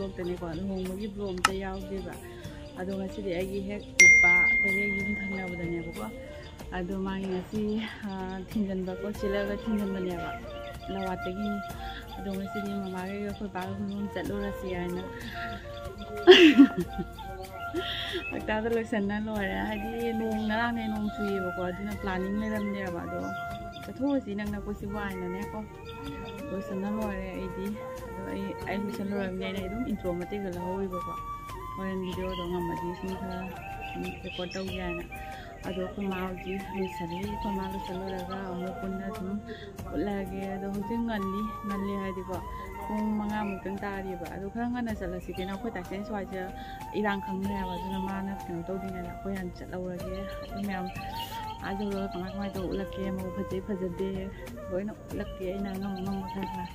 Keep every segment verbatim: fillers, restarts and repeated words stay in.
ꯕ꯭ꯂꯣꯛꯇꯅꯦꯀꯣ, ꯂꯨꯍꯣꯡꯕꯒꯤ ꯕ꯭ꯂꯣꯛ ꯑꯝꯇ ꯌꯥꯎꯗꯦꯕ꯫ ꯑꯗꯣ ꯉꯁꯤꯗꯤ ꯑꯩꯒꯤ ꯍꯦꯛ ꯏꯄꯥ, ꯑꯩꯈꯣꯏ ꯍꯦꯛ ꯌꯨꯝ ꯊꯪꯅꯕꯗꯅꯦꯕꯀꯣ꯫ ꯑꯗꯣ ꯃꯥꯒꯤ ꯉꯁꯤ, ꯑ, ꯊꯤꯟꯖꯟꯕꯀꯣ, ꯁꯤꯜꯂꯒ ꯊꯤꯟꯖꯟꯕꯅꯦꯕ, ꯂꯋꯥꯠꯇꯒꯤꯅꯤ꯫ ꯑꯗꯣ ꯉꯁꯤꯗꯤ ꯃꯃꯥꯒ ꯑꯩꯈꯣꯏ ꯄꯥꯒ ꯍꯨꯝ ꯆꯠꯂꯨꯔꯁꯤ ꯍꯥꯏꯅ ꯍꯞꯇꯥꯗ ꯂꯣꯏꯁꯟꯅ ꯂꯣꯏꯔꯦ꯫ ꯍꯥꯏꯗꯤ ꯅꯣꯡ ꯉꯔꯥꯡꯅꯦ, ꯅꯣꯡ ꯆꯨꯏꯌꯦꯕꯀꯣ, ꯑꯗꯨꯅ ꯄ꯭ꯂꯥꯅꯤꯡ ꯂꯩꯔꯝꯗꯦꯕ꯫ ꯑꯗꯣ ꯆꯠꯊꯣꯛꯑꯁꯤ ꯅꯪꯅ ꯀꯣꯏꯁꯤꯕꯨ ꯍꯥꯏꯅꯅꯦꯀꯣ꯫ ꯂꯣꯏꯁꯟꯅ ꯂꯣꯏꯔꯦ ꯑꯩꯗꯤ꯫ ꯑꯗꯣ ꯑꯩ, ꯑꯩ ꯂꯣꯏꯁꯜꯂꯨꯔꯕꯅꯤꯅ ꯑꯩꯅ ꯑꯗꯨꯝ ꯏꯟꯇ꯭ꯔꯣ ꯃꯇꯦꯛꯇ ꯂꯧꯍꯧꯔꯤꯕꯀꯣ꯫ ꯍꯣꯔꯦꯟ ꯚꯤꯗꯤꯑꯣꯗꯣ ꯉꯝꯃꯗꯤ ꯁꯨꯝ ꯈꯔ ꯁꯨꯝ ꯔꯦꯀꯣꯔꯠ ꯇꯧꯒꯦ ꯍꯥꯏꯅ꯫ ꯑꯗꯣ ꯑꯩꯈꯣꯏ ꯃꯥ ꯍꯧꯖꯤꯛ ꯂꯣꯏꯁꯜꯂꯤ꯫ ꯑꯩꯈꯣꯏ ꯃꯥ ꯂꯣꯏꯁꯜꯂꯨꯔꯒ ꯑꯃꯨꯛ ꯄꯨꯟꯅ ꯁꯨꯝ ꯎꯠꯂꯛꯑꯒꯦ꯫ ꯑꯗꯣ ꯍꯧꯖꯤꯛ ꯉꯜꯂꯤ, ꯉꯜꯂꯤ ꯍꯥꯏꯗꯤꯀꯣ, ꯄꯨꯡ ꯃꯉꯥꯃꯨꯛꯇꯪ ꯇꯥꯔꯤꯕ꯫ ꯑꯗꯣ ꯈꯔ ꯉꯟꯅ ꯆꯠꯂꯁꯤ ꯀꯩꯅꯣ, ꯑꯩꯈꯣꯏ ꯇꯥꯆꯦꯟ ꯁ꯭ꯋꯥꯏꯁꯦ ꯏꯔꯥꯡ ꯈꯪꯅꯔꯦꯕ꯫ ꯑꯗꯨꯅ ꯃꯥꯅ ꯀꯩꯅꯣ ꯇꯧꯗ꯭ꯔꯤꯉꯩꯗ ꯑꯩꯈꯣꯏ ꯍꯥꯟꯅ ꯆꯠꯍꯧꯔꯒꯦ꯫ ꯑꯩꯈꯣꯏ ꯃꯌꯥꯝ ꯑꯥ ꯌꯧꯔꯒ ꯀꯃꯥꯏ ꯀꯃꯥꯏꯅ ꯇꯧꯕ ꯎꯠꯂꯛꯀꯦ, ꯃꯧ ꯐꯖꯩ ꯐꯖꯗꯦ ꯂꯣꯏꯅ ꯎꯠꯂꯛꯀꯦ ꯑꯩꯅ ꯑꯉꯝ ꯑꯉꯝꯕ ꯈꯔ ꯈꯔ꯫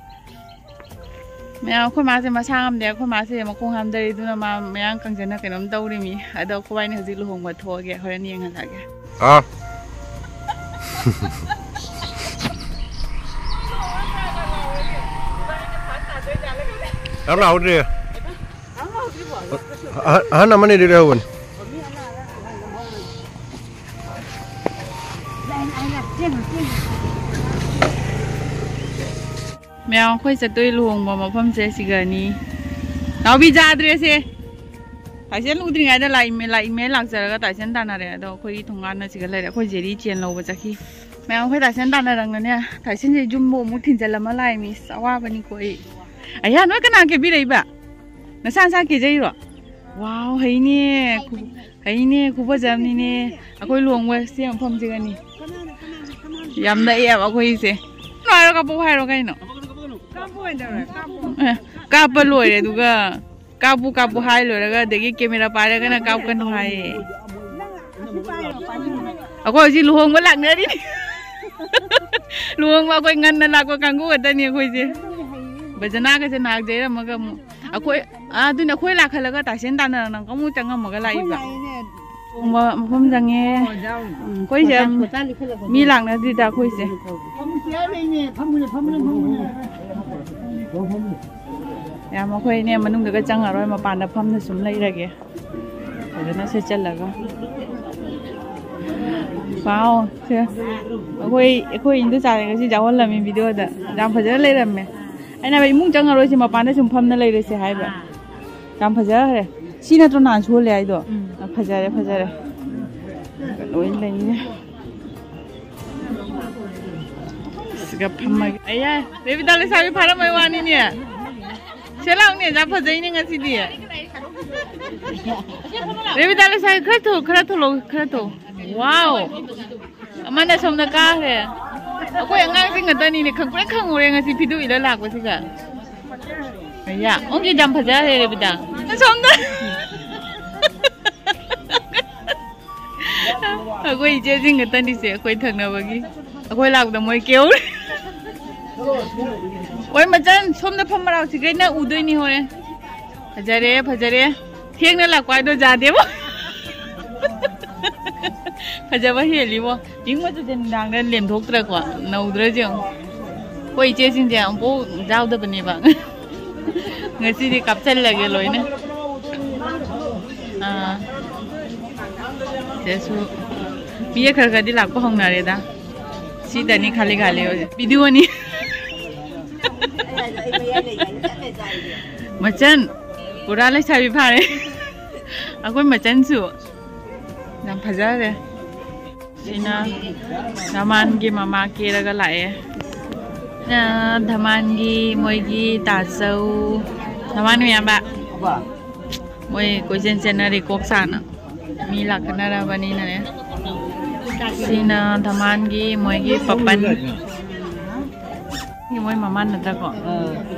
ꯃꯌꯥꯝ ꯑꯩꯈꯣꯏ ꯃꯥꯁꯦ ꯃꯁꯥ ꯉꯝꯗꯦ, ꯑꯩꯈꯣꯏ ꯃꯥꯁꯦ ꯃꯈꯣꯡ ꯍꯥꯝꯗꯔꯤ, ꯑꯗꯨꯅ ꯃꯥ ꯃꯌꯥꯡ ꯀꯪꯖꯅ ꯀꯩꯅꯣꯝ ꯇꯧꯔꯤꯃꯤ꯫ ꯑꯗꯣ ꯑꯩꯈꯣꯏꯕꯥꯏꯅ ꯍꯧꯖꯤꯛ ꯂꯨꯍꯣꯡꯕ ꯊꯣꯛꯑꯒꯦ, ꯍꯣꯔꯦꯟ ꯌꯦꯡꯍꯜꯂꯛꯑꯒꯦ꯫ ꯑꯥ꯫ ꯌꯥꯝ ꯂꯥꯎꯗ꯭ꯔꯤ꯫ ꯑꯍ-, ꯑꯍꯟ ꯑꯃꯅꯤꯗꯤ ꯂꯩꯍꯧꯕꯅꯤ꯫ ꯃꯌꯥꯝ ꯑꯩꯈꯣꯏ ꯆꯠꯇꯣꯏ ꯂꯨꯍꯣꯡꯕ ꯃꯐꯝꯁꯦ ꯁꯤꯒꯅꯤ꯫ ꯅꯥꯎꯕꯤ ꯆꯥꯗ꯭ꯔꯦꯁꯦ꯫ ꯇꯥꯏꯁꯟ ꯎꯗ꯭ꯔꯤꯉꯩꯗ ꯂꯥꯛꯏꯃꯦ, ꯂꯥꯛꯏꯃꯦ ꯂꯥꯛꯆꯔꯒ ꯇꯥꯏꯁꯟ ꯇꯥꯟꯅꯔꯦ꯫ ꯑꯗꯣ ꯑꯩꯈꯣꯏꯒꯤ ꯊꯣꯡꯒꯥꯟꯅ ꯁꯤꯒ ꯂꯩꯔꯦ꯫ ꯑꯩꯈꯣꯏ ꯖꯦꯔꯤ ꯆꯦꯟ ꯂꯧꯕ ꯆꯠꯈꯤ꯫ ꯃꯌꯥꯝ ꯑꯩꯈꯣꯏ ꯇꯥꯏꯁꯟ ꯇꯥꯟꯅꯔꯪꯅꯅꯦ꯫ ꯇꯥꯏꯁꯟꯁꯦ ꯌꯨꯝꯕꯨ ꯑꯃꯨꯛ ꯊꯤꯟꯖꯜꯂꯝꯃ ꯂꯥꯛꯏꯃꯤ꯫ ꯑꯁ, ꯑꯋꯥꯕꯅꯤꯀꯣ ꯑꯩ꯫ ꯑꯌꯥ, ꯅꯣꯏ ꯀꯅꯥ ꯀꯦꯕꯤꯔꯛꯏꯕ? ꯅꯁꯥ ꯅꯁꯥ ꯀꯦꯖꯩꯔꯣ? ꯋꯥꯎ, ꯍꯩꯅꯦ꯫ ꯈꯨ-, ꯍꯩꯅꯦ, ꯈꯨꯐꯖꯕꯅꯤꯅꯦ꯫ ꯑꯩꯈꯣꯏ ꯂꯨꯍꯣꯡꯕ ꯁꯤ ꯃꯐꯝꯁꯤꯒꯅꯤ꯫ ꯌꯥꯝ ꯅꯛꯑꯦꯕ ꯑꯩꯈꯣꯏꯁꯦ꯫ ꯀꯩꯅꯣ ꯍꯥꯏꯔꯣ, ꯀꯥꯞꯄꯛꯑꯣ ꯍꯥꯏꯔꯣ ꯀꯩꯅꯣ? ꯑꯦ, ꯀꯥꯞꯄ ꯂꯣꯏꯔꯦ ꯑꯗꯨꯒ꯫ ꯀꯥꯞꯄꯨ ꯀꯥꯞꯄꯨ ꯍꯥꯏ ꯂꯣꯏꯔꯒ ꯑꯗꯒꯤ ꯀꯦꯃꯦꯔꯥ ꯄꯥꯏꯔꯒꯅ ꯀꯥꯞꯀꯅꯨ ꯍꯥꯏꯌꯦ꯫ ꯑꯩꯈꯣꯏ ꯍꯧꯖꯤꯛ ꯂꯨꯍꯣꯡꯕ ꯂꯥꯛꯅꯔꯤ꯫ ꯂꯨꯍꯣꯡꯕ ꯑꯩꯈꯣꯏ ꯉꯟꯅ ꯂꯥꯛꯄ ꯀꯥꯡꯕꯨ ꯈꯛꯇꯅꯤ ꯑꯩꯈꯣꯏꯁꯦ꯫ ꯕꯖꯅꯥꯒꯁꯦ ꯅꯥꯍꯥꯛ ꯌꯩꯔꯝꯃꯒ ꯑꯃꯨꯛ ꯑꯩꯈꯣꯏ, ꯑꯥ, ꯑꯗꯨꯅ ꯑꯩꯈꯣꯏ ꯂꯥꯛꯈꯠꯂꯒ ꯇꯥꯏꯁꯦꯟ ꯇꯥꯟꯅꯔ ꯅꯪ ꯑꯃꯨꯛ ꯆꯪꯉꯝꯃꯒ ꯂꯥꯛꯏꯕ꯫ ꯂꯨꯍꯣꯡꯕ ꯃꯐꯝ ꯆꯪꯉꯦ꯫ ꯎꯝ, ꯑꯩꯈꯣꯏꯁꯦ ꯃꯤ ꯂꯥꯛꯅꯗ꯭ꯔꯤꯗ ꯑꯩꯈꯣꯏꯁꯦ꯫ ꯌꯥꯝ, ꯑꯩꯈꯣꯏꯅꯦ ꯃꯅꯨꯡꯗꯒ ꯆꯪꯉꯔꯣꯏ, ꯃꯄꯥꯟꯗ ꯐꯝꯅ ꯁꯨꯝ ꯂꯩꯔꯒꯦ꯫ ꯐꯖꯅ ꯁꯦꯠꯆꯜꯂꯒ꯫ ꯋꯥꯎ, ꯁꯦ, ꯑꯩꯈꯣꯏ, ꯑꯩꯈꯣꯏ ꯏꯟꯗꯣꯆꯥꯅ ꯉꯁꯤ ꯌꯥꯎꯍꯜꯂꯝꯃꯤ ꯚꯤꯗꯤꯑꯣꯗ꯫ ꯌꯥꯝ ꯐꯖꯅ ꯂꯩꯔꯝꯃꯦ꯫ ꯑꯩꯅ ꯍꯥꯏꯕ, "ꯏꯃꯨꯡ ꯆꯪꯉꯔꯣꯏꯁꯦ, ꯃꯄꯥꯟꯗ ꯁꯨꯝ ꯐꯝꯅ ꯂꯩꯔꯁꯦ" ꯍꯥꯏꯕ꯫ ꯌꯥꯝ ꯐꯖꯈ꯭ꯔꯦ꯫ ꯁꯤ ꯅꯠꯇ꯭ꯔꯣ ꯅꯍꯥꯟ ꯁꯨꯍꯜꯂꯦ ꯍꯥꯏꯗꯣ? ꯎꯝ꯫ ꯑ, ꯐꯖꯔꯦ, ꯐꯖꯔꯦ꯫ ꯂꯣꯏ ꯂꯩꯅꯦ꯫ ꯁꯤꯒ ꯐꯝꯃꯒꯦ꯫ ꯑꯌꯥ, ꯔꯦꯕꯤꯇꯥ ꯂꯩꯁꯥꯕꯤ ꯐꯥꯔꯝꯕꯩ ꯋꯥꯅꯤꯅꯦ꯫ ꯁꯦ ꯂꯥꯎꯅꯦ, ꯌꯥꯝ ꯐꯖꯩꯅꯦ ꯉꯁꯤꯗꯤ꯫ ꯔꯦꯕꯤꯇꯥ ꯂꯩꯁꯥꯕꯤ ꯈꯔ ꯊꯣꯛ, ꯈꯔ ꯊꯣꯛꯂꯛꯑꯣ, ꯈꯔ ꯊꯣꯛ꯫ ꯋꯥꯎ꯫ ꯑꯃꯅ ꯁꯣꯝꯗ ꯀꯥꯈ꯭ꯔꯦ꯫ ꯑꯩꯈꯣꯏ ꯑꯉꯥꯡꯁꯤꯡ ꯉꯥꯛꯇꯅꯤꯅꯦ, ꯈꯪꯄ꯭ꯔꯦꯛ ꯈꯪꯉꯨꯔꯦ ꯉꯁꯤ ꯐꯤꯗꯨ ꯏꯜꯂ ꯂꯥꯛꯄꯁꯤꯒ꯫ ꯑꯌꯥ, ꯑꯣꯟꯒꯤ ꯌꯥꯝ ꯐꯖꯈ꯭ꯔꯦ ꯔꯦꯕꯤꯇꯥ꯫ ꯁꯣꯝꯗ꯫ ꯑꯩꯈꯣꯏ ꯏꯆꯦꯁꯤꯡ ꯈꯛꯇꯅꯤꯁꯦ, ꯑꯩꯈꯣꯏ ꯊꯪꯅꯕꯒꯤ꯫ ꯑꯩꯈꯣꯏ ꯂꯥꯛꯄꯗ ꯃꯣꯏ ꯀꯦꯍꯧꯔꯦ꯫ ꯍꯣꯏ, ꯃꯆꯟ, ꯁꯣꯝꯗ ꯐꯝ ꯃꯔꯥꯎꯁꯤꯒꯩ ꯅꯪ ꯎꯗꯣꯏꯅꯤ ꯍꯣꯔꯦꯟ꯫ ꯐꯖꯔꯦ, ꯐꯖꯔꯦ꯫ ꯊꯦꯡꯅ ꯂꯥꯛꯄ ꯍꯥꯏꯗꯣ ꯌꯥꯗꯦꯕꯣ꯫ ꯐꯖꯕ ꯍꯦꯜꯂꯤꯕꯣ꯫ ꯄꯤꯡ ꯃꯆꯨꯁꯦ ꯅꯨꯡꯗꯥꯡꯗ ꯂꯦꯝꯊꯣꯛꯇ꯭ꯔꯀꯣ, ꯅꯧꯗ꯭ꯔꯁꯦ ꯌꯦꯡꯉꯣ꯫ ꯑꯩꯈꯣꯏ ꯏꯆꯦꯁꯤꯡꯁꯦ ꯑꯃꯨꯛꯐꯥꯎ ꯌꯥꯎꯗꯕꯅꯦꯕ꯫ ꯉꯁꯤꯗꯤ ꯀꯥꯞꯁꯜꯂꯒꯦ ꯂꯣꯏꯅ꯫ ꯑꯥ꯫ ꯁꯤꯗꯁꯨ ꯃꯤ ꯈꯔ ꯈꯔꯗꯤ ꯂꯥꯛꯄ ꯍꯧꯅꯔꯦꯗ꯫ ꯁꯤꯗꯅꯤ ꯈꯥꯂꯤ ꯈꯥꯂꯤ ꯑꯣꯏꯔꯦ꯫ ꯚꯤꯗꯤꯑꯣꯅꯤ꯫ ꯃꯆꯟ, ꯄꯨꯔꯥ ꯂꯩꯁꯥꯕꯤ ꯐꯥꯔꯦ꯫ ꯑꯩꯈꯣꯏ ꯃꯆꯟꯁꯨ ꯌꯥꯝ ꯐꯖꯈ꯭ꯔꯦ꯫ ꯁꯤꯅ ꯙꯃꯥꯟꯒꯤ ꯃꯃꯥ ꯀꯦꯔꯒ ꯂꯥꯛꯑꯦ꯫ ꯁꯤꯅ ꯙꯃꯥꯟꯒꯤ ꯃꯣꯏꯒꯤ ꯇꯥꯆꯧ, ꯙꯃꯥꯟ ꯃꯌꯥꯝꯕ꯫ ꯃꯣꯏ ꯀꯣꯏꯆꯦꯟ ꯆꯦꯟꯅꯔꯤ ꯀꯣꯛ ꯁꯥꯅ꯫ ꯃꯤ ꯂꯥꯛꯀꯅꯔꯕꯅꯤꯅꯅꯦ꯫ ꯁꯤꯅ ꯙꯃꯥꯟꯒꯤ ꯃꯣꯏꯒꯤ ꯄꯄꯟ꯫ ꯃꯣꯏ ꯃꯃꯥꯟ ꯅꯠꯇ꯭ꯔꯀꯣ?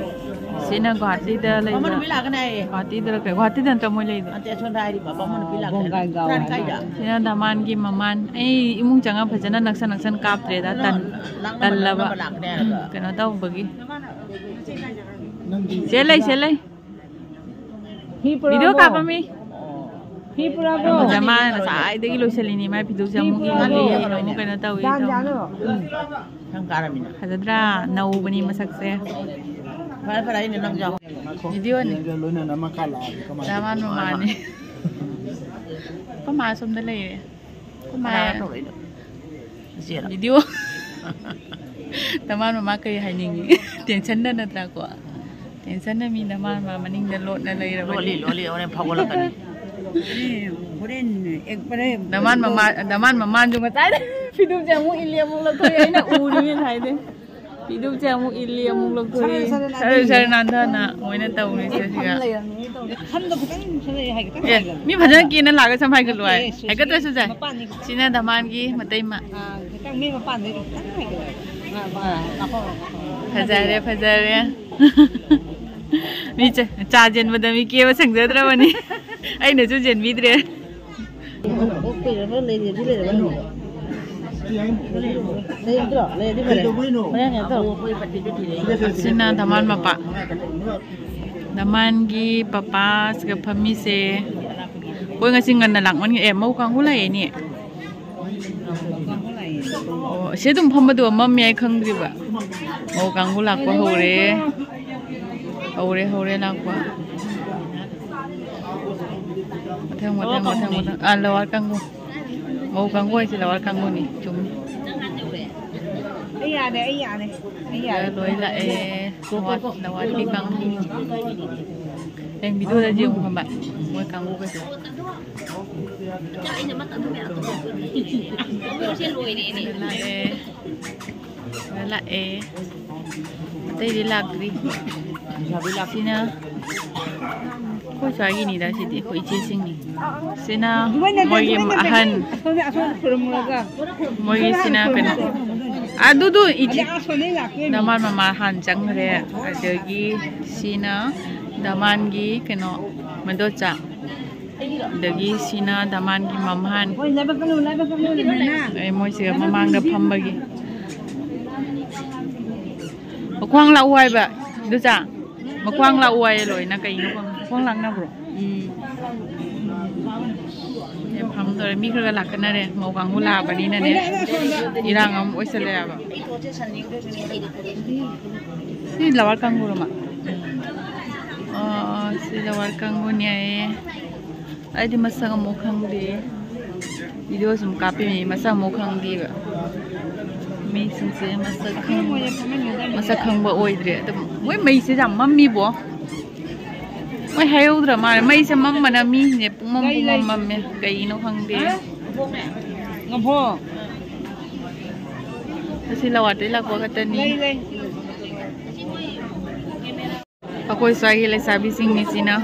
ꯁꯤꯅ ꯒꯨꯍꯥꯇꯤꯗ ꯂꯩꯕ꯫ ꯃꯃꯥꯟ ꯅꯨꯄꯤ ꯂꯥꯛꯀꯅꯤ ꯍꯥꯏꯌꯦ꯫ ꯒꯨꯍꯥꯇꯤꯗ ꯂꯩꯕ, ꯒꯨꯍꯥꯇꯤꯗ ꯅꯠꯇ꯭ꯔ ꯃꯣꯏ ꯂꯩꯗꯣ? ꯅꯠꯇꯦ, ꯑꯁꯣꯝꯗ ꯍꯥꯏꯔꯤꯕ, ꯃꯃꯥꯟ ꯅꯨꯄꯤ ꯂꯥꯛꯀꯅꯤ꯫ ꯕꯣꯡꯒꯥꯏꯒꯥꯎ ꯍꯥꯏꯕ꯫ ꯀꯥꯏꯗ? ꯁꯤꯅ ꯙꯃꯥꯟꯒꯤ ꯃꯃꯥꯟ꯫ ꯑꯩ ꯏꯃꯨꯡ ꯆꯪꯉ ꯐꯖꯅ ꯅꯛꯁꯟ ꯅꯛꯁꯟ ꯀꯥꯞꯇ꯭ꯔꯦꯗ꯫ ꯇꯜ-, ꯂꯥꯛꯅꯕ ꯇꯜꯂꯕ꯫ ꯂꯥꯛꯅꯕ ꯂꯥꯛꯀꯅꯤ ꯍꯥꯏꯔꯒ꯫ ꯎꯝ, ꯀꯩꯅꯣ ꯇꯧꯕꯒꯤ꯫ ꯁꯦ ꯂꯩ, ꯁꯦ ꯂꯩ꯫ ꯍꯤ ꯄꯨꯔꯛꯑꯕꯣ? ꯚꯤꯗꯤꯑꯣ ꯀꯥꯞꯄꯝꯃꯤ꯫ ꯍꯤ ꯄꯨꯔꯛꯑꯕꯣ? ꯃꯥ ꯉꯁꯥꯏꯗꯒꯤ ꯂꯣꯏꯁꯤꯜꯂꯤꯅꯤ꯫ ꯃꯥꯏ ꯐꯤꯗꯨꯁꯦ ꯑꯃꯨꯛ ꯏꯜꯂꯤ, ꯑꯃꯨꯛ ꯀꯩꯅꯣ ꯇꯧꯏ, ꯖꯥꯝ ꯇꯧꯏ꯫ ꯖꯥꯝꯂꯣ? ꯎꯝ꯫ ꯐꯖꯗ꯭ꯔꯥ? ꯅꯧꯕꯅꯤ ꯃꯁꯛꯁꯦ꯫ ꯐꯔꯦ ꯐꯔꯦ, ꯑꯩꯅ ꯅꯪ ꯌꯥꯎ- ꯚꯤꯗꯤꯑꯣꯅꯤ꯫ ꯂꯣꯏꯅꯅ ꯑꯃ ꯈꯥ ꯂꯥꯛꯑꯗꯤ ꯀꯃꯥꯏꯅ ꯗꯃꯥꯟ ꯇꯧꯅꯤ? ꯃꯃꯥꯅꯤ꯫ ꯑꯩꯈꯣꯏ ꯃꯥ ꯁꯣꯝꯗ ꯂꯩꯔꯦ꯫ ꯑꯩꯈꯣꯏ ꯃꯥ ꯀꯅꯥꯅ ꯇꯧꯔꯛꯏꯅꯣ? ꯏꯆꯦꯔꯣ? ꯚꯤꯗꯤꯑꯣ꯫ ꯗꯃꯥꯟ ꯃꯃꯥ ꯀꯔꯤ ꯍꯥꯏꯅꯤꯡꯉꯤ? ꯇꯦꯟꯁꯟꯗ ꯅꯠꯇ꯭ꯔꯥꯀꯣ? ꯇꯦꯟꯁꯟꯗ ꯃꯤ ꯗꯃꯥꯟ ꯃꯃꯥ ꯃꯅꯤꯡꯗ ꯂꯣꯠꯅ ꯂꯩꯔꯕꯅꯤ꯫ ꯂꯣꯜꯂꯤ, ꯂꯣꯜꯂꯤ, ꯍꯣꯔꯦꯟ ꯐꯥꯎꯒꯠꯂꯛꯀꯅꯤ꯫ ꯍꯣꯔꯦꯟ ꯑꯦꯛ-, ꯍꯣꯔꯦꯟ ꯗꯃꯥꯟ ꯃꯃꯥ, ꯗꯃꯥꯟ ꯃꯃꯥꯟꯁꯨ ꯉꯁꯥꯏꯗ ꯐꯤꯗꯨꯝꯁꯦ ꯑꯃꯨꯛ ꯏꯜꯂꯤ ꯑꯃꯨꯛ ꯂꯧꯊꯣꯛꯏ, ꯑꯩꯅ ꯎꯔꯤꯅꯦ ꯉꯁꯥꯏꯗꯩ꯫ ꯐꯤꯗꯨꯝꯁꯦ ꯑꯃꯨꯛ ꯏꯜꯂꯤ ꯑꯃꯨꯛ ꯂꯧꯊꯣꯛꯏ꯫ ꯁꯔꯦ, ꯁꯔꯦ, ꯁꯔꯦ, ꯁꯔꯦ ꯅꯥꯟꯊꯅ ꯃꯣꯏꯅ ꯇꯧꯔꯤꯁꯦ ꯁꯤꯒ꯫ ꯂꯩꯔꯝꯃꯤꯅꯦ ꯇꯧꯔꯤ꯫ ꯁꯝꯗꯣ ꯈꯤꯇꯪ ꯁꯔꯦ ꯍꯥꯏꯒꯦ, ꯈꯤꯇꯪ ꯑꯦ, ꯍꯥꯏꯒꯦ꯫ ꯃꯤ ꯐꯖꯅ ꯀꯦꯅ ꯂꯥꯛꯑꯒ ꯁꯝ ꯍꯥꯏꯒꯠꯂꯨ ꯍꯥꯏ꯫ ꯑꯦ, ꯁꯤ, ꯍꯥꯏꯒꯠꯇ꯭ꯔꯁꯨ ꯁꯤ, ꯌꯥꯏ꯫ ꯃꯄꯥꯟꯅꯤ ꯈꯤꯇꯪ꯫ ꯁꯤꯅ ꯗꯃꯥꯟꯒꯤ ꯃꯇꯩꯃ꯫ ꯑꯥ, ꯈꯤꯇꯪ ꯃꯤ ꯃꯄꯥꯟꯗꯩ ꯈꯤꯇꯪ ꯍꯥꯏꯒꯠꯂꯣ꯫ ꯑꯥ, ꯑꯥ, ꯂꯥꯛꯍꯧꯔꯣ, ꯂꯥꯛꯍꯧꯔꯣ꯫ ꯐꯖꯔꯦ, ꯐꯖꯔꯦ꯫ ꯃꯤ ꯆꯥ-, ꯆꯥ ꯆꯦꯟꯕꯗ ꯃꯤ ꯀꯦꯕ ꯁꯪꯖꯗ꯭ꯔꯕꯅꯤ꯫ ꯑꯩꯅꯁꯨ ꯆꯦꯟꯕꯤꯗ꯭ꯔꯦ꯫ ꯑꯣ, ꯀꯨꯏꯔꯕ ꯂꯩꯔꯗꯤ ꯂꯩꯔꯕꯅꯤ꯫ ꯂꯩꯔꯗ꯭ꯔꯣ? ꯂꯩꯔꯗꯤ ꯐꯔꯦ꯫ ꯍꯣꯔꯦꯟ ꯀꯩꯅꯣ ꯇꯧꯔꯣ꯫ ꯁꯤꯅ ꯗꯃꯥꯟ ꯃꯄꯥ꯫ ꯗꯃꯥꯟꯒꯤ ꯄꯄꯥꯁꯤꯒ ꯐꯝꯃꯤꯁꯦ꯫ ꯍꯣꯏ, ꯉꯁꯤ ꯉꯟꯅ ꯂꯥꯛꯃꯟꯒꯦ꯫ ꯑꯦ, ꯃꯧ ꯀꯥꯡꯕꯨ ꯂꯥꯛꯑꯦꯅꯦ꯫ ꯑꯣ, ꯁꯤ ꯑꯗꯨꯝ ꯐꯝꯕꯗꯨ ꯃꯝꯃꯦ ꯍꯥꯏ ꯈꯪꯗ꯭ꯔꯤꯕ꯫ ꯃꯧ ꯀꯥꯡꯕꯨ ꯂꯥꯛꯄ ꯍꯧꯔꯦ꯫ ꯍꯧꯔꯦ, ꯍꯧꯔꯦ ꯂꯥꯛꯄ꯫ ꯃꯊꯪ, ꯃꯊꯪ, ꯃꯊꯪ, ꯃꯊꯪ꯫ ꯑꯥ, ꯂꯋꯥꯔ ꯀꯥꯡꯕꯨ꯫ ꯃꯧ ꯀꯥꯡꯕꯨ ꯍꯥꯏꯁꯦ ꯂꯋꯥꯔ ꯀꯥꯡꯕꯨꯅꯤ꯫ ꯆꯨꯝꯃꯤ꯫ ꯑꯩ ꯌꯥꯔꯦ, ꯑꯩ ꯌꯥꯔꯦ, ꯑꯩ ꯌꯥꯔꯦ꯫ ꯂꯣꯏ ꯂꯥꯛꯑꯦ꯫ ꯂꯋꯥꯔ, ꯂꯋꯥꯔꯒꯤ ꯀꯥꯡꯕꯨ꯫ ꯍꯌꯦꯡ ꯚꯤꯗꯤꯑꯣꯗ ꯌꯦꯡꯉꯨ ꯈꯪꯕ꯫ ꯃꯣꯏ ꯀꯥꯡꯕꯨ ꯀꯩꯁꯨ꯫ ꯂꯥꯛꯑꯦ꯫ ꯂꯥꯛꯑꯦ꯫ ꯑꯇꯩꯗꯤ ꯂꯥꯛꯇ꯭ꯔꯤ꯫ ꯁꯤꯅ ꯑꯩꯈꯣꯏ ꯁ꯭ꯋꯥꯏꯒꯤꯅꯤꯗ, ꯁꯤꯗꯤ ꯑꯩꯈꯣꯏ ꯏꯆꯦꯁꯤꯡꯅꯤ꯫ ꯁꯤꯅ ꯃꯣꯏꯒꯤ ꯑꯍꯟ꯫ ꯃꯣꯏꯒꯤ ꯁꯤꯅ ꯀꯩꯅꯣ꯫ ꯑꯗꯨꯗꯨ ꯏꯆꯦ꯫ ꯗꯃꯥꯟ ꯃꯃꯥ ꯍꯥꯟꯅ ꯆꯪꯈ꯭ꯔꯦ꯫ ꯑꯗꯒꯤ ꯁꯤꯅ ꯗꯃꯥꯟꯒꯤ ꯀꯩꯅꯣ, ꯃꯗꯣꯆꯥ꯫ ꯑꯗꯒꯤ ꯁꯤꯅ ꯗꯃꯥꯟꯒꯤ ꯃꯝꯍꯥꯟ꯫ ꯑꯩ ꯃꯣꯏꯁꯤꯒ ꯃꯃꯥꯡꯗ ꯐꯝꯕꯒꯤ꯫ ꯃꯈ꯭ꯋꯥꯡ ꯂꯥꯛꯎ ꯍꯥꯏꯕ, ꯏꯗꯣꯆꯥ꯫ ꯃꯈ꯭ꯋꯥꯡ ꯂꯥꯛꯎ ꯍꯥꯏꯌꯦ ꯂꯣꯏꯅ꯫ ꯀꯩꯅꯣ ꯈꯪꯗꯦ꯫ ꯃꯈ꯭ꯋꯥꯡ ꯂꯥꯛꯅꯕ꯭ꯔꯣ? ꯎꯝ꯫ ꯑꯦ, ꯐꯝꯗꯣꯔꯦ꯫ ꯃꯤ ꯈꯔ ꯈꯔ ꯂꯥꯛꯀꯅꯔꯦ꯫ ꯃꯧ ꯀꯥꯡꯕꯨ ꯂꯥꯛꯑꯕꯅꯤꯅꯅꯦ꯫ ꯏꯔꯥꯡ ꯑꯃ ꯑꯣꯏꯁꯜꯂꯛꯑꯦꯕ꯫ ꯁꯤ ꯂꯋꯥꯔ ꯀꯥꯡꯕꯨꯔꯣ ꯃꯥ? ꯑꯣ, ꯁꯤ ꯂꯋꯥꯔ ꯀꯥꯡꯕꯨꯅꯦ ꯍꯥꯏꯌꯦ꯫ ꯑꯩꯗꯤ ꯃꯁꯛ ꯑꯃꯨꯛ ꯈꯪꯗꯦ꯫ ꯚꯤꯗꯤꯑꯣ ꯁꯨꯝ ꯀꯥꯞꯄꯤꯃꯤ, ꯃꯁꯛ ꯑꯃꯨꯛ ꯈꯪꯗꯦꯕ꯫ ꯃꯤꯁꯤꯡꯁꯦ ꯃꯁꯛ ꯈꯪ-, ꯃꯁꯛ ꯈꯪꯕ ꯑꯣꯏꯗ꯭ꯔꯦ꯫ ꯑꯗꯨꯝ ꯃꯣꯏ ꯃꯩꯁꯦ ꯌꯥꯝ ꯃꯝꯃꯤꯕꯣ꯫ ꯃꯣꯏ ꯍꯥꯏꯍꯧꯗ꯭ꯔ ꯃꯥꯜꯂꯦ꯫ ꯃꯩꯁꯦ ꯃꯝꯕꯅ ꯃꯤꯁꯤꯡꯁꯦ ꯄꯨꯡꯃꯝ ꯄꯨꯡꯃꯝ ꯃꯝꯃꯦ꯫ ꯀꯩꯒꯤꯅꯣ ꯈꯪꯗꯦ꯫ ꯉꯝꯐꯣ꯫ ꯑꯁꯤ ꯂꯋꯥꯇꯩ ꯂꯥꯛꯄ ꯈꯛꯇꯅꯤ꯫ ꯂꯩ, ꯂꯩ꯫ ꯑꯩꯈꯣꯏ ꯁ꯭ꯋꯥꯏꯒꯤ ꯂꯩꯁꯥꯕꯤꯁꯤꯡꯅꯤ ꯁꯤꯅ꯫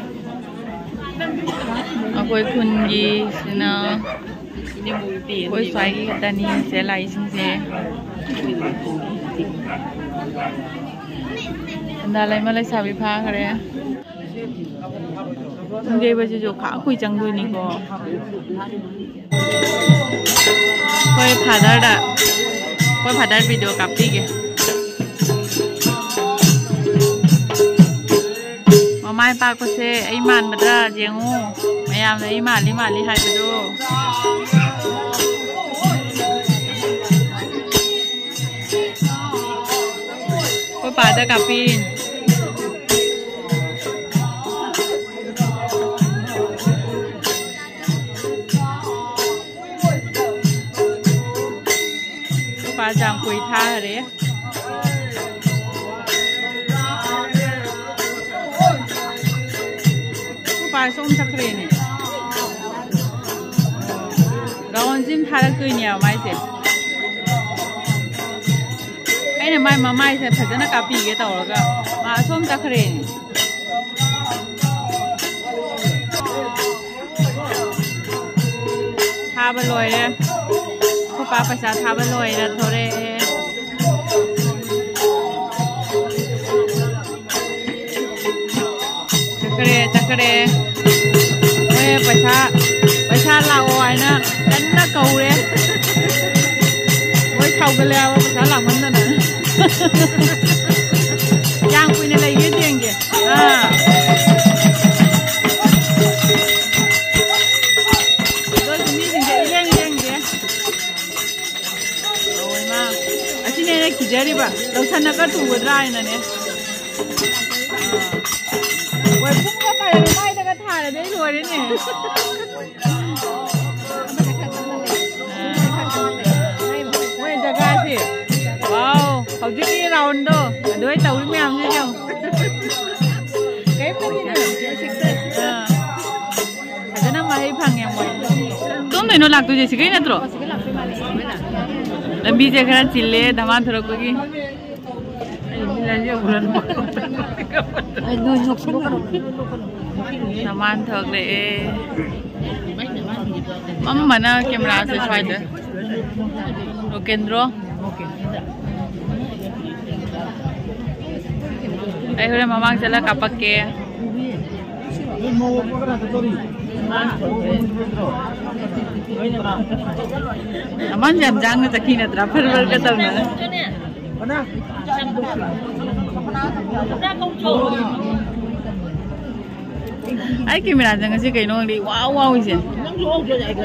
ꯑꯩꯈꯣꯏ ꯈꯨꯟꯒꯤ ꯁꯤꯅ꯫ ꯑꯩꯈꯣꯏ ꯁ꯭ꯋꯥꯏꯒꯤ ꯈꯛꯇꯅꯤ ꯁꯤꯗ ꯂꯥꯛꯏꯁꯤꯡꯁꯦ꯫ ꯁꯟꯗꯥ ꯂꯩꯃ ꯂꯩꯁꯥꯕꯤ ꯐꯥꯈ꯭ꯔꯦ꯫ ꯌꯩꯕꯁꯤꯁꯨ ꯈꯥ ꯀꯨꯏ ꯆꯪꯗꯣꯏꯅꯤꯀꯣ꯫ ꯑꯩꯈꯣꯏ ꯐꯥꯗꯔꯗ, ꯑꯩꯈꯣꯏ ꯐꯥꯗꯔ ꯚꯤꯗꯤꯑꯣ ꯀꯥꯞꯄꯤꯒꯦ꯫ ꯃꯃꯥꯏ ꯄꯥꯛꯄꯁꯦ ꯑꯩ ꯃꯥꯟꯕꯗ ꯌꯦꯡꯉꯨ, ꯃꯌꯥꯝꯅ ꯑꯩ ꯃꯥꯜꯂꯤ ꯃꯥꯜꯂꯤ ꯍꯥꯏꯕꯗꯣ꯫ ꯑꯩꯈꯣꯏ ꯄꯥꯗ ꯀꯥꯞꯄꯤꯔꯤꯅꯤ꯫ ꯑꯩꯈꯣꯏ ꯄꯥ ꯖꯥꯝ ꯀꯣꯏ ꯊꯥꯈꯔꯦ꯫ ꯑꯩꯈꯣꯏ ꯄꯥ ꯁꯣꯝ ꯆꯠꯈ꯭ꯔꯦꯅꯦ꯫ ꯒꯥꯎꯟꯁꯤꯝ ꯊꯥꯔꯛꯇꯣꯏꯅꯦꯕ ꯃꯥꯏꯁꯦ꯫ ꯑꯩꯅ ꯃꯥꯏ ꯃꯃꯥꯏꯁꯦ ꯐꯖꯅ ꯀꯥꯞꯄꯤꯒꯦ ꯇꯧꯔꯒ ꯃꯥ ꯑꯁꯣꯝ ꯆꯠꯈ꯭ꯔꯦꯅꯦ꯫ ꯊꯥꯕ ꯂꯣꯏꯔꯦ꯫ ꯑꯩꯈꯣꯏ ꯄꯥ ꯄꯩꯁꯥ ꯊꯥꯕ ꯂꯣꯏꯔꯦ, ꯊꯣꯔꯛꯑꯦ꯫ ꯆꯠꯈ꯭ꯔꯦ, ꯆꯠꯈ꯭ꯔꯦ꯫ ꯃꯣꯏ ꯄꯩꯁꯥ, ꯄꯩꯁꯥ ꯂꯥꯛꯑꯣ ꯍꯥꯏꯅ ꯀꯟꯅ ꯀꯧꯔꯦ꯫ ꯃꯣꯏ ꯁꯥꯎꯒꯠꯂꯦ ꯍꯥꯏꯕ ꯄꯩꯁꯥ ꯂꯥꯛꯃꯟꯗꯅ꯫ ꯀꯌꯥꯝ ꯀꯨꯏꯅ ꯂꯩꯒꯦ ꯌꯦꯡꯒꯦ꯫ ꯑꯥ꯫ ꯑꯗꯨ ꯃꯤꯁꯤꯡꯁꯦ ꯏꯔꯦꯡ ꯏꯔꯦꯡꯗꯦ꯫ ꯂꯣꯏꯃ꯫ ꯑꯁꯤꯅꯦ ꯑꯩꯅ ꯀꯤꯖꯔꯤꯕ꯫ ꯂꯧꯁꯟꯅꯒ ꯇꯨꯒꯗ꯭ꯔꯥ ꯍꯥꯏꯅꯅꯦ꯫ ꯍꯣꯏ, ꯄꯨꯡ ꯑꯃ ꯀꯥꯏꯔꯒ ꯃꯥꯏꯗꯒ ꯊꯥꯔꯗꯤ ꯑꯩ ꯂꯣꯏꯔꯦꯅꯦ꯫ ꯃꯣꯏ ꯖꯒꯥꯁꯦ꯫ ꯋꯥꯎ, ꯍꯧꯖꯤꯛꯀꯤ ꯔꯥꯎꯟꯗꯣ ꯑꯗꯨꯋꯥꯏ ꯇꯧꯔꯤ ꯃꯌꯥꯝꯁꯦ ꯌꯦꯡꯉꯣ꯫ ꯀꯩꯝꯇ ꯀꯤꯗꯦ꯫ ꯑꯥ꯫ ꯐꯖꯅ ꯃꯍꯩ ꯐꯪꯉꯦ ꯃꯣꯏ꯫ ꯀꯔꯣꯝꯗꯩꯅꯣ ꯂꯥꯛꯇꯣꯏꯁꯦ? ꯁꯤꯒꯩ ꯅꯠꯇ꯭ꯔꯣ? ꯂꯝꯕꯤꯁꯦ ꯈꯔ ꯆꯤꯜꯂꯦ ꯙꯃꯥꯟ ꯊꯣꯔꯛꯄꯒꯤ꯫ ꯅꯃꯥꯟ ꯊꯣꯛꯂꯛꯑꯦ꯫ ꯃꯝꯕꯅ ꯀꯦꯃꯦꯔꯥꯁꯦ ꯁ꯭ꯋꯥꯏꯗ꯫ ꯔꯣꯀꯦꯟꯗ꯭ꯔꯣ꯫ ꯑꯩ ꯍꯣꯔꯦꯟ ꯃꯃꯥꯡ ꯆꯠꯂ ꯀꯥꯞꯄꯛꯀꯦ꯫ ꯅꯃꯥꯟꯁꯦ ꯌꯥꯝ ꯖꯥꯡꯅ ꯆꯠꯈꯤ ꯅꯠꯇ꯭ꯔꯥ? ꯐꯔ ꯐꯔꯒ ꯇꯧꯅ꯫ ꯑꯩ ꯀꯦꯃꯦꯔꯥꯁꯦ ꯉꯁꯤ ꯀꯩꯅꯣ ꯈꯪꯗꯦ ꯏꯋꯥꯎ ꯋꯥꯎꯏꯁꯦ꯫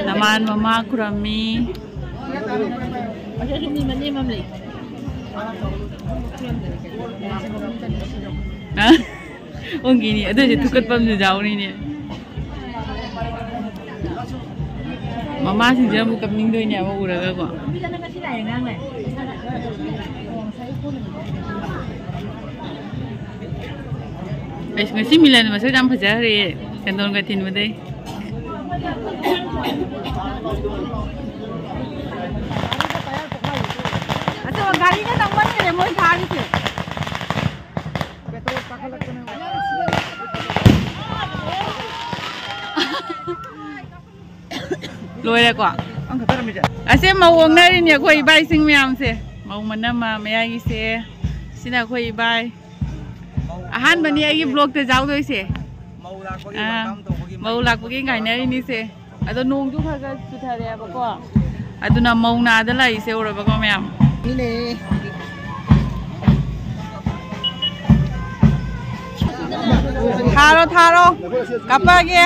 ꯅꯃꯥꯟ ꯃꯃꯥ ꯈꯨꯔꯝꯃꯤ꯫ ꯑ? ꯑꯣꯟꯈꯤꯅꯤ꯫ ꯑꯗꯨꯏꯁꯨ ꯊꯨꯀꯠꯄ ꯑꯃꯁꯨ ꯌꯥꯎꯔꯤꯅꯦ꯫ ꯃꯃꯥꯁꯤꯡꯁꯤꯅ ꯑꯃꯨꯛ ꯀꯞꯅꯤꯡꯗꯣꯏꯅꯦꯕ ꯎꯔꯒꯀꯣ꯫ ꯑꯩꯁ, ꯉꯁꯤ ꯃꯤꯂꯟ ꯃꯁꯛ ꯌꯥꯝ ꯐꯖꯈ꯭ꯔꯦ, ꯆꯟꯗꯣꯟꯒ ꯊꯤꯟꯕꯗꯩ꯫ ꯑꯗꯣ ꯒꯥꯔꯤꯅ ꯅꯪꯃꯟꯈ꯭ꯔꯦ ꯃꯣꯏ ꯊꯥꯔꯤꯁꯦ꯫ ꯂꯣꯏꯔꯦꯀꯣ? ꯑꯁꯦ ꯃꯧ ꯑꯣꯡꯅꯔꯤꯅꯦ ꯑꯩꯈꯣꯏ ꯏꯕꯥꯏꯁꯤꯡ ꯃꯌꯥꯝꯁꯦ꯫ ꯃꯧ ꯃꯅꯝꯃ ꯃꯌꯥꯏꯒꯤꯁꯦ꯫ ꯁꯤꯅ ꯑꯩꯈꯣꯏ ꯏꯕꯥꯏ꯫ ꯑꯍꯥꯟꯕꯅꯤ ꯑꯩꯒꯤ vlogꯇ ꯌꯥꯎꯗꯣꯏꯁꯦ꯫ ꯃꯧ ꯂꯥꯛꯄꯒꯤ ꯑꯥ, welcome ꯇꯧꯕꯒꯤ ꯃꯧ ꯂꯥꯛꯄꯒꯤ ꯉꯥꯏꯅꯔꯤꯅꯤꯁꯦ꯫ ꯑꯗꯣ ꯅꯣꯡꯁꯨ ꯈꯔ ꯈꯔ ꯆꯨꯊꯔꯛꯑꯦꯕꯀꯣ꯫ ꯑꯗꯨꯅ ꯃꯧ ꯅꯥꯗ ꯂꯥꯛꯏꯁꯦ ꯎꯔꯕꯀꯣ ꯃꯌꯥꯝ꯫ ꯊꯥꯔꯣ, ꯊꯥꯔꯣ꯫ ꯀꯥꯞꯄꯛꯑꯒꯦ꯫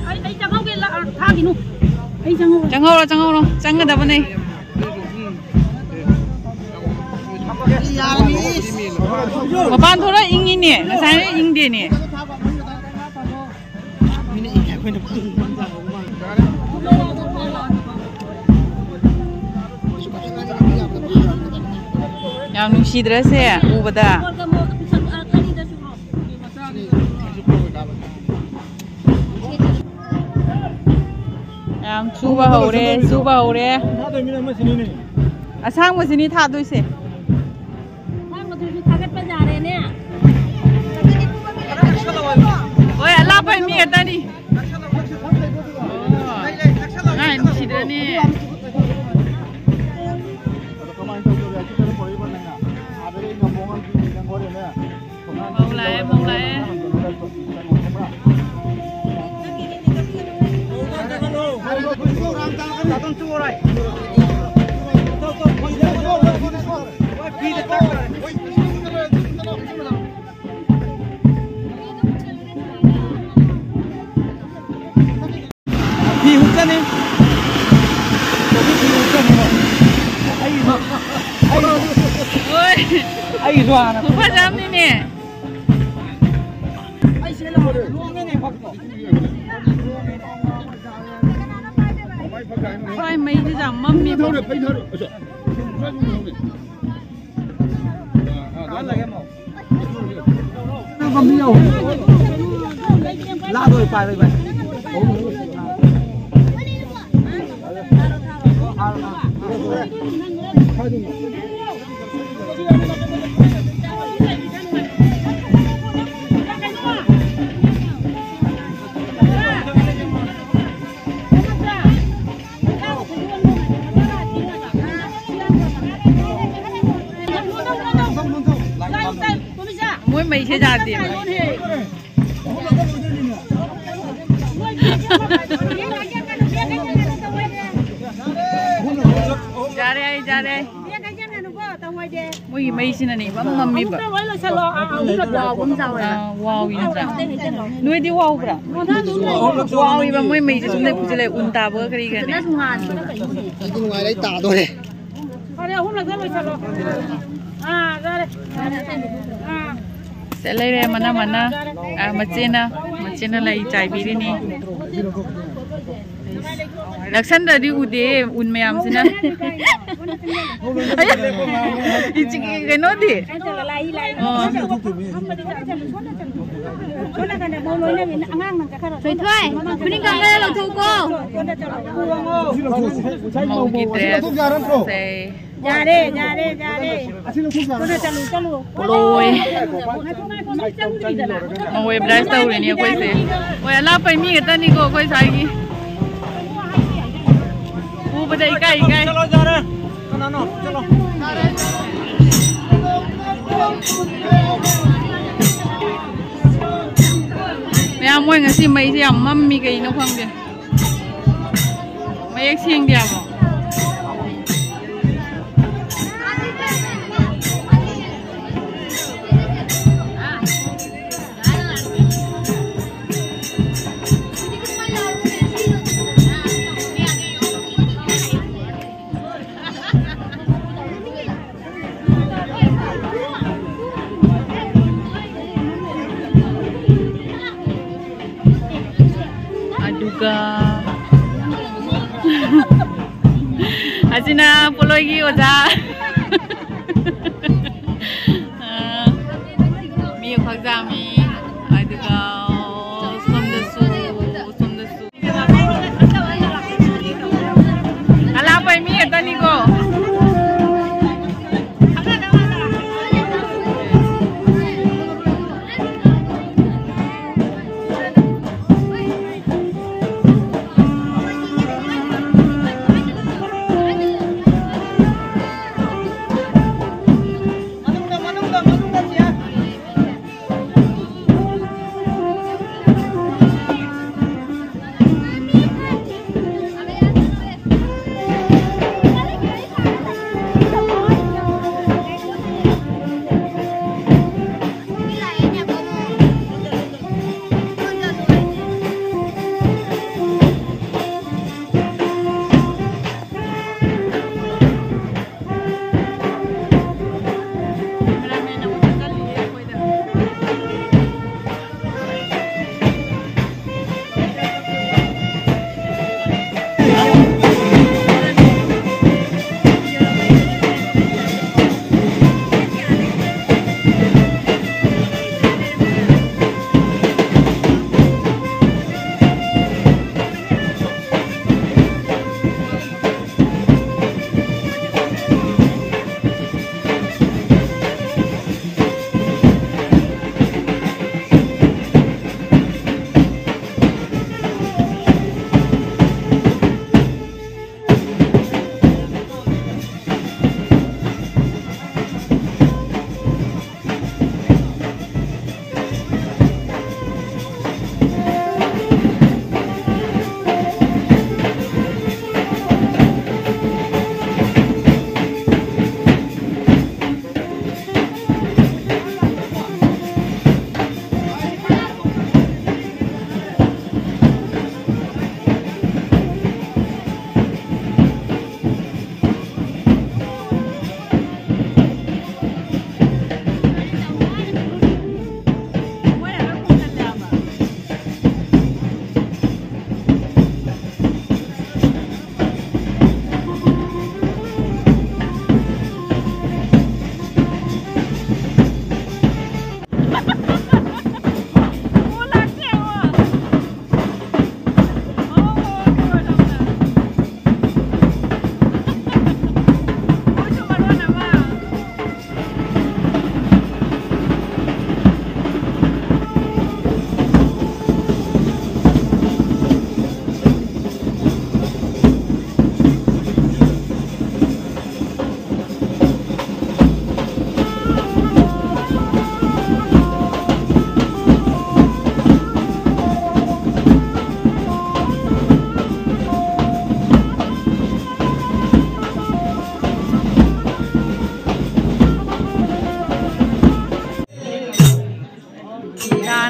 ꯑꯩ, ꯑꯩ ꯆꯪꯍꯧꯒꯦ, ꯂꯥꯛ-, ꯊꯥꯈꯤꯅꯨ꯫ ꯆꯪꯍꯧꯔꯣ, ꯆꯪꯍꯧꯔꯣ, ꯆꯪꯒꯗꯕꯅꯦ꯫ ꯃꯄꯥꯟ ꯊꯣꯛꯂꯛ ꯏꯪꯉꯤꯅꯦ, ꯉꯁꯥꯏꯅ ꯏꯪꯗꯦꯅꯦ꯫ ꯌꯥꯝ ꯅꯨꯡꯁꯤꯗ꯭ꯔꯁꯦ ꯎꯕꯗ꯫ ꯌꯥꯝ ꯆꯨꯕ ꯍꯧꯔꯦ, ꯆꯨꯕ ꯍꯧꯔꯦ꯫ ꯑꯁꯥꯡꯕꯁꯤꯅꯤ ꯊꯥꯗꯣꯏꯁꯦ꯫ ꯑꯁꯥꯡꯕꯗꯨꯁꯨ ꯊꯥꯒꯠꯄ ꯌꯥꯔꯦꯅꯦ꯫ ꯍꯣꯏ, ꯑꯂꯥꯞꯄꯩ ꯃꯤ ꯈꯛꯇꯅꯤ꯫ ꯑꯣ, ꯉꯥꯏ ꯅꯨꯡꯁꯤꯗ꯭ꯔꯅꯦ꯫ ꯃꯧ ꯂꯥꯛꯑꯦ, ꯃꯧ ꯂꯥꯛꯑꯦ꯫ ꯐꯤ ꯍꯨꯠꯆꯅꯤ꯫ ꯀꯣꯕꯤ ꯐꯤ ꯍꯨꯠꯆꯅꯤꯀꯣ꯫ ꯑꯩ, ꯑꯩ, ꯍꯣꯏ꯫ ꯑꯩꯒꯤꯁꯨ ꯍꯥꯟꯅ ꯈꯨꯐꯖ ꯑꯃꯅꯤꯅꯦ꯫ ꯍꯣꯏ, ꯃꯩꯁꯦ ꯌꯥꯝ ꯃꯝꯃꯦꯕꯣ꯫ ꯂꯥꯗꯣꯏ ꯄꯥꯏꯔꯣꯏ ꯚꯥꯏ꯫ ꯃꯣꯏ ꯃꯩꯁꯦ ꯌꯥꯗꯦ꯫ ꯌꯥꯔꯦ, ꯑꯩ ꯌꯥꯔꯦ꯫ ꯃꯣꯏ ꯃꯩꯁꯤꯅꯅꯦ ꯏꯃꯝ ꯃꯝꯃꯤꯕ꯫ ꯑꯥ, ꯋꯥꯎꯏ ꯅꯠꯇ꯭ꯔꯥ? ꯅꯣꯏꯗꯤ ꯋꯥꯎꯕ꯭ꯔꯥ? ꯋꯥꯎꯏꯕ, ꯃꯣꯏ ꯃꯩꯁꯦ ꯁꯨꯝ ꯂꯩ ꯐꯨꯖꯤꯜꯂꯦ, ꯎꯟ ꯇꯥꯕꯒ ꯀꯔꯤꯒꯅꯦ꯫ ꯑꯗꯨ ꯅꯨꯡꯉꯥꯏꯔꯦ, ꯑꯩ ꯇꯥꯗꯣꯔꯦ꯫ ꯐꯔꯦ, ꯑꯍꯨꯝꯂꯛꯇ ꯂꯣꯏꯁꯜꯂꯣ꯫ ꯑꯥ, ꯌꯥꯔꯦ꯫ ꯑꯥ꯫ ꯁꯦ ꯂꯩꯔꯦ, ꯃꯅꯥ ꯃꯅꯥ꯫ ꯑꯥ, ꯃꯆꯦꯅ, ꯃꯆꯦꯅ ꯂꯩ ꯆꯥꯏꯕꯤꯔꯤꯅꯤ꯫ ꯅꯛꯁꯟꯗ꯭ꯔꯗꯤ ꯎꯗꯦ, ꯎꯟ ꯃꯌꯥꯝꯁꯤꯅ꯫ ꯑꯌꯥ! ꯏꯆꯦ, ꯀꯩꯅꯣꯗꯤ? ꯑꯣ꯫ ꯊꯣꯏꯊꯣꯏ, ꯈꯨꯅꯤꯡ ꯀꯥꯡꯕꯗ ꯂꯧꯊꯣꯛꯎꯀꯣ꯫ ꯃꯧꯒꯤ dress ꯁꯦ꯫ ꯌꯥꯔꯦ, ꯌꯥꯔꯦ, ꯌꯥꯔꯦ꯫ ꯀꯣꯟꯅ ꯆꯠꯂꯨ, ꯆꯠꯂꯨ꯫ ꯄꯣꯂꯣꯏ꯫ ꯃꯧ advertise ꯇꯧꯔꯤꯅꯤ ꯑꯩꯈꯣꯏꯁꯦ꯫ ꯍꯣꯏ, ꯑꯂꯥꯞꯄꯩ ꯃꯤ ꯈꯛꯇꯅꯤꯀꯣ ꯑꯩꯈꯣꯏ ꯁ꯭ꯋꯥꯏꯒꯤ꯫ ꯎꯕꯗ ꯏꯀꯥꯏ, ꯏꯀꯥꯏ꯫ ꯆꯠꯂꯣ, ꯌꯥꯔꯦ꯫ ꯀꯅꯥꯅꯣ? ꯆꯠꯂꯣ꯫ ꯃꯌꯥꯝ, ꯃꯣꯏ ꯉꯁꯤ ꯃꯩꯁꯦ ꯌꯥꯝ ꯃꯝꯃꯤ, ꯀꯩꯅꯣ ꯈꯪꯗꯦ꯫ ꯃꯌꯦꯛ ꯁꯦꯡꯗꯦ ꯍꯥꯏꯕ꯫ ꯑꯗꯨꯒ ꯑꯁꯤꯅ ꯄꯣꯂꯣꯏꯒꯤ ꯑꯣꯖꯥ꯫ ꯑ, ꯃꯤ ꯑꯃꯈꯛ ꯆꯥꯝꯃꯤ꯫ ꯑꯗꯨꯒ ꯁꯣꯝꯗꯁꯨ, ꯁꯣꯝꯗꯁꯨ꯫ ꯑꯂꯥꯞꯄꯩ ꯃꯤ ꯈꯛꯇꯅꯤꯀꯣ꯫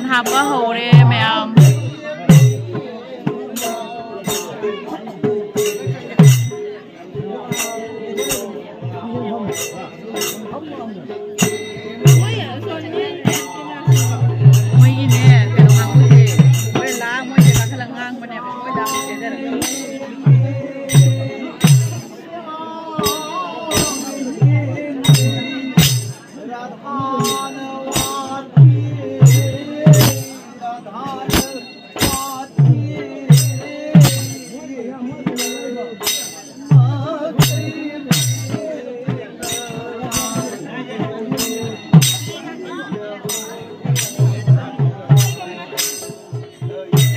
ꯍꯥꯞꯄ ꯍꯧꯔꯦ ꯃꯌꯥꯝ꯫ ꯃꯣꯏꯒꯤꯅꯦ, ꯀꯩꯅꯣ ꯉꯥꯡꯕꯁꯦ, ꯍꯣꯔꯦꯟ ꯂꯥꯛꯑ ꯃꯣꯏꯁꯦ ꯀꯥꯈꯠꯂꯒ ꯉꯥꯡꯕꯅꯦꯕ, ꯑꯩꯈꯣꯏꯗ ꯑꯃꯨꯛ ꯆꯦꯟꯊꯔꯒ꯫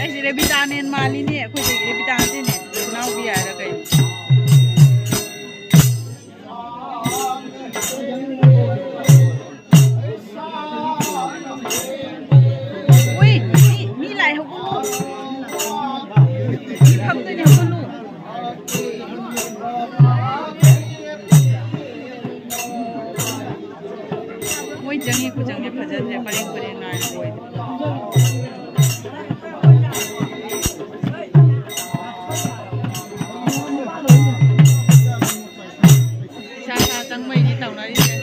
ꯑꯩꯁꯦ ꯔꯦꯕꯤꯇꯥꯅꯦꯅ ꯃꯥꯜꯂꯤꯅꯦ, ꯑꯩꯈꯣꯏꯗꯒꯤ ꯔꯦꯕꯤꯇꯥ ꯅꯠꯇꯦꯅꯦ, ꯏꯅꯥꯎꯕꯤ ꯍꯥꯏꯔ ꯀꯩꯅꯣ꯫ ꯎꯏ, ꯃꯤ, ꯃꯤ ꯂꯥꯛꯑꯦ, ꯍꯧꯒꯠꯂꯨ꯫ ꯃꯤ ꯐꯝꯗꯣꯏꯅꯦ, ꯍꯧꯒꯠꯂꯨ꯫ ꯃꯣꯏ ꯆꯪꯉꯤ ꯈꯨꯆꯪꯁꯦ ꯐꯖꯗ꯭ꯔꯦ, ꯄꯔꯦꯡ ꯄꯔꯦꯡ ꯅꯥꯏꯔꯦ ꯃꯣꯏꯗꯤ꯫ ꯏꯁꯥ ꯏꯁꯥ ꯆꯪꯕꯩꯅꯤ ꯇꯧꯅꯔꯤꯁꯦ꯫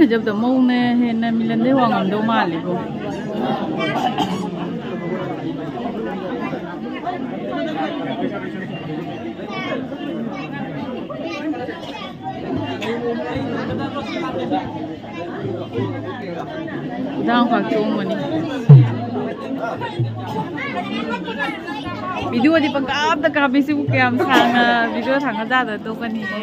ꯖꯕꯗ ꯃꯧꯅ ꯍꯦꯟꯅ ꯃꯤꯂꯟꯗꯩ ꯋꯥ ꯉꯝꯗꯧ ꯃꯥꯜꯂꯤꯕꯣ꯫ ꯈꯨꯗꯥꯡ ꯈꯥꯛ ꯆꯣꯡꯕꯅꯤ꯫ ꯚꯤꯗꯤꯑꯣꯗꯤ ꯄꯪꯀꯥꯞꯇ ꯀꯥꯞꯄꯤ꯫ ꯁꯤꯕꯨ ꯀꯌꯥꯝ ꯁꯥꯡꯅ ꯚꯤꯗꯤꯑꯣ ꯊꯥꯡꯒꯠ ꯆꯥꯗ ꯇꯣꯛꯀꯅꯤꯌꯦ꯫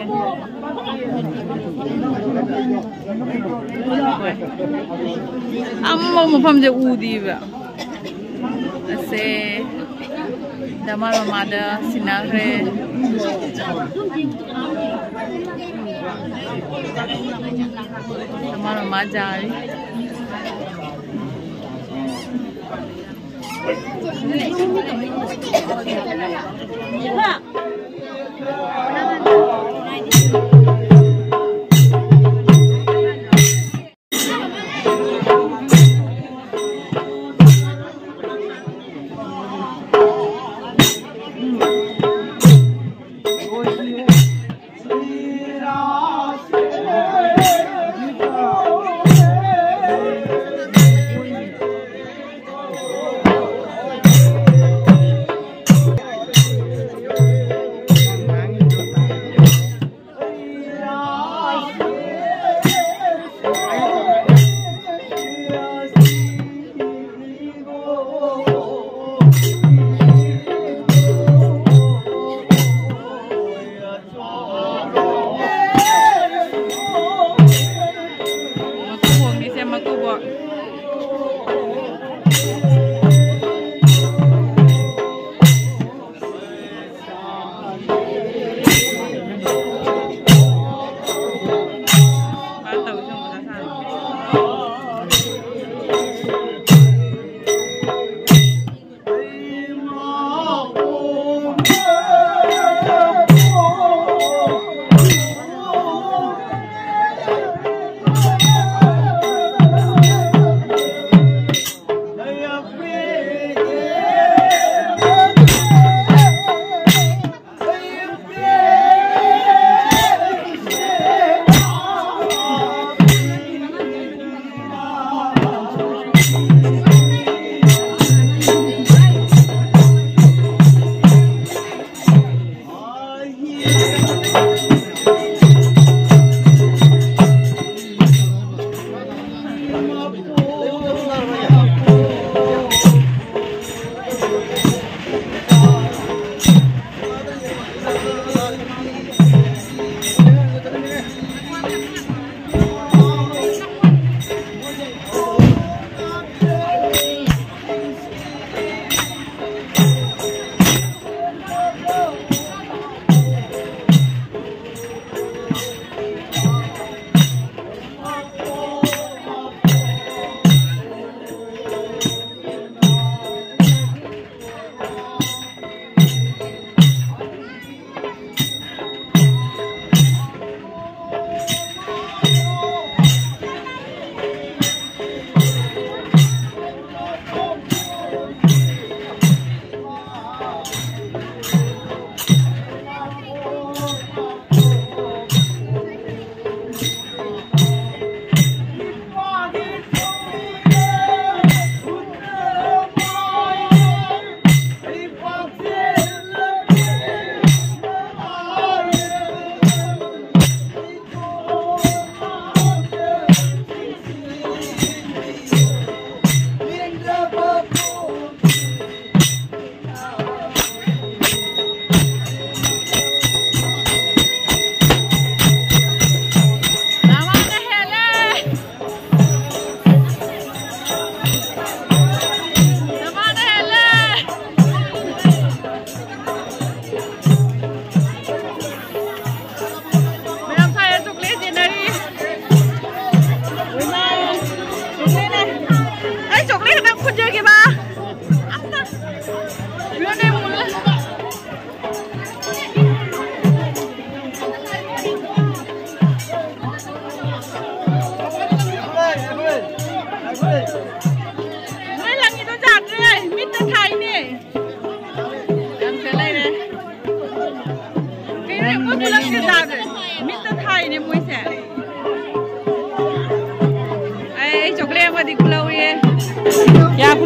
ꯑꯃ ꯃꯐꯝꯁꯦ ꯎꯗꯤꯕ꯫ ꯑꯁꯦ ꯗꯃꯥ ꯃꯃꯥꯗ ꯁꯤꯟꯅꯈ꯭ꯔꯦ꯫ ꯗꯃꯥ ꯃꯃꯥ ꯖꯥꯔꯤ꯫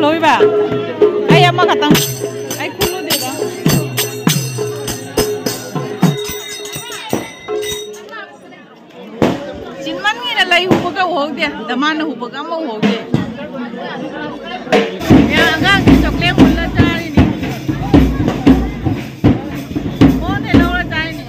ꯂꯣꯏꯕ꯫ ꯑꯩ ꯑꯃꯈꯛꯇꯪ꯫ ꯑꯩ ꯈꯨꯜꯂꯨꯗꯦꯕ꯫ ꯆꯤꯟꯃꯟꯒꯤꯅ ꯂꯩ ꯍꯨꯕꯒ ꯎꯍꯧꯗꯦ꯫ ꯗꯃꯥꯟꯅ ꯍꯨꯕꯒ ꯑꯃ ꯎꯍꯧꯗꯦ꯫ ꯌꯥ, ꯑꯉꯥꯡꯁꯤ ꯆꯣꯀ꯭ꯂꯦꯠ ꯃꯨꯜꯂ ꯆꯥꯔꯤꯅꯤ꯫ ꯃꯉꯣꯟꯗꯩ ꯂꯧꯔ ꯆꯥꯔꯤꯅꯤ꯫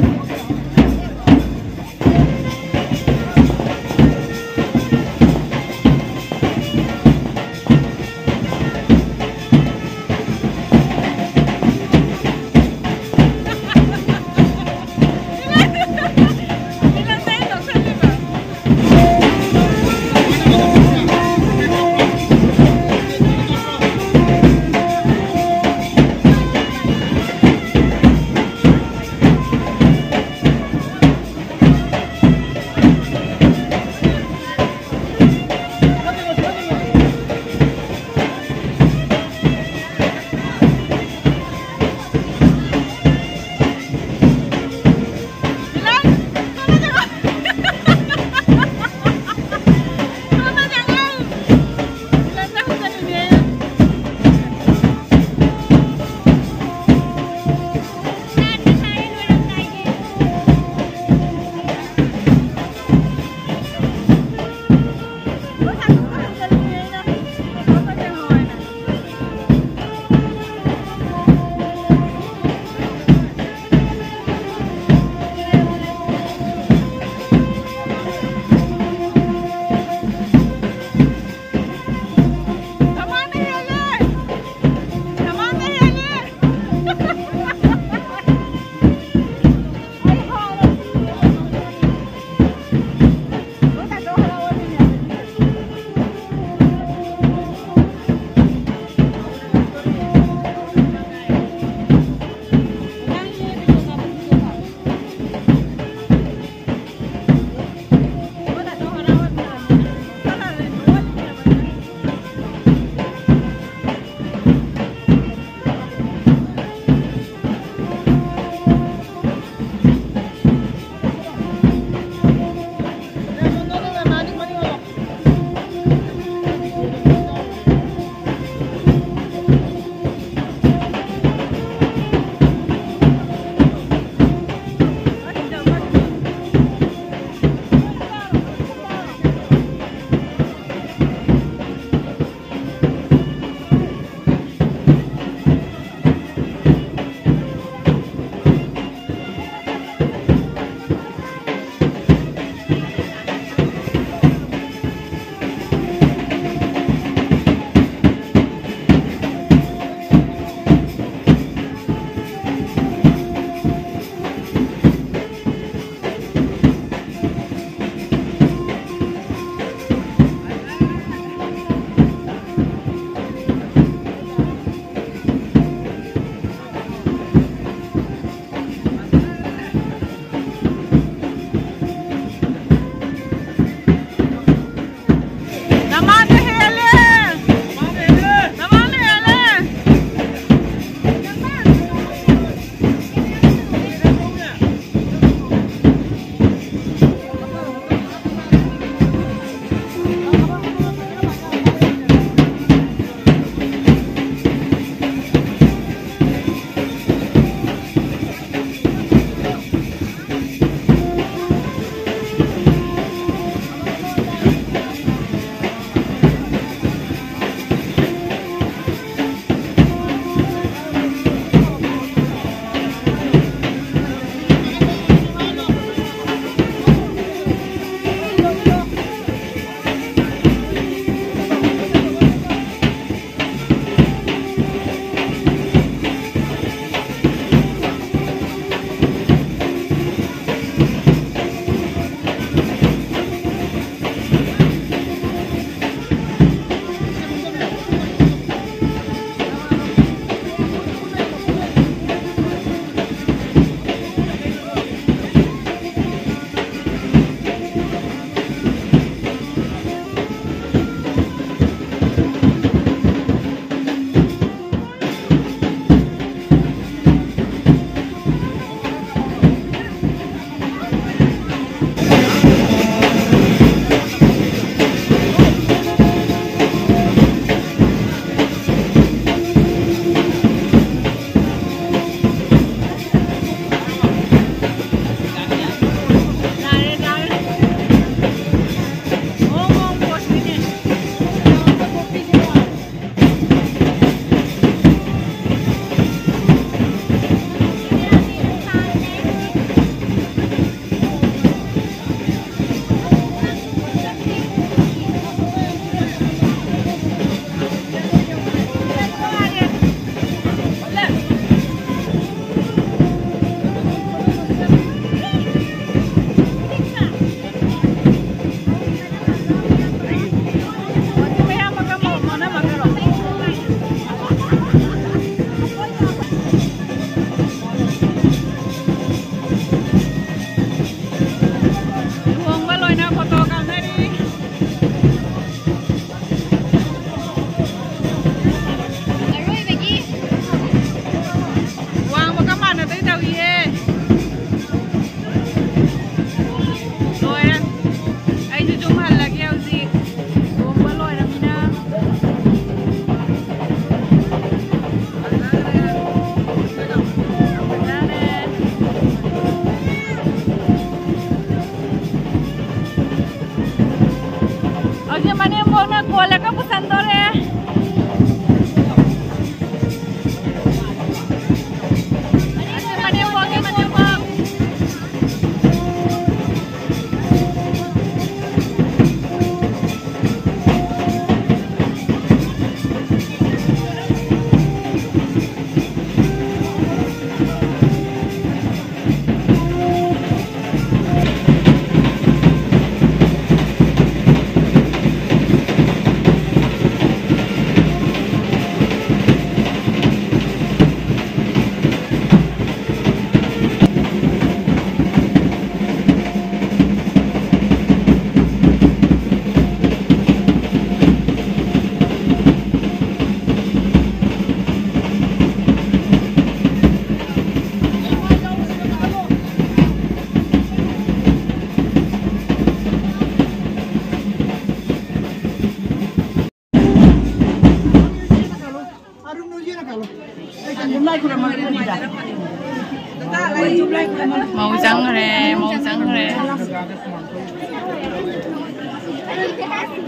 ꯃꯧ ꯆꯪꯈ꯭ꯔꯦ, ꯃꯧ ꯆꯪꯈ꯭ꯔꯦ꯫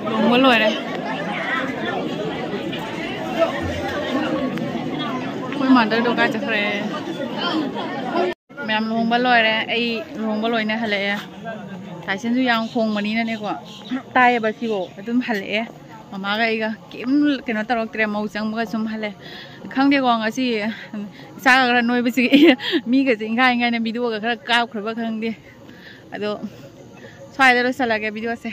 ꯂꯨꯍꯣꯡꯕ ꯂꯣꯏꯔꯦ꯫ ꯑꯩꯈꯣꯏ ꯃꯥꯗꯔꯗꯣ ꯀꯥꯏ ꯆꯠꯈ꯭ꯔꯦ? ꯃꯌꯥꯝ ꯂꯨꯍꯣꯡꯕ ꯂꯣꯏꯔꯦ꯫ ꯑꯩ ꯂꯨꯍꯣꯡꯕ ꯂꯣꯏꯅ ꯍꯜꯂꯛꯑꯦ꯫ ꯇꯥꯏꯁꯟꯁꯨ ꯌꯥꯝ ꯈꯣꯡꯕꯅꯤꯅꯅꯦꯀꯣ, ꯇꯥꯏꯌꯦꯕ ꯁꯤꯕꯣ꯫ ꯑꯗꯨꯝ ꯍꯜꯂꯛꯑꯦ꯫ ꯃꯃꯥꯒ ꯑꯩꯒ ꯀꯩꯝ ꯀꯩꯅꯣ ꯇꯧꯔꯛꯇ꯭ꯔꯦ꯫ ꯃꯧ ꯆꯪꯕꯒ ꯁꯨꯝ ꯍꯜꯂꯦ꯫ ꯈꯪꯗꯦꯀꯣ, ꯉꯁꯤ ꯏꯁꯥꯒ ꯈꯔ ꯅꯣꯏꯕꯁꯤꯒꯤ ꯃꯤꯒꯁꯦ ꯏꯪꯈꯥꯏ ꯏꯪꯈꯥꯏꯅ ꯚꯤꯗꯤꯑꯣꯒ ꯈꯔ ꯀꯥꯞꯈ꯭ꯔꯕ ꯈꯪꯗꯦ꯫ ꯑꯗꯣ ꯁ꯭ꯋꯥꯏꯗ ꯂꯣꯏꯁꯤꯜꯂꯒꯦ ꯚꯤꯗꯤꯑꯣꯁꯦ꯫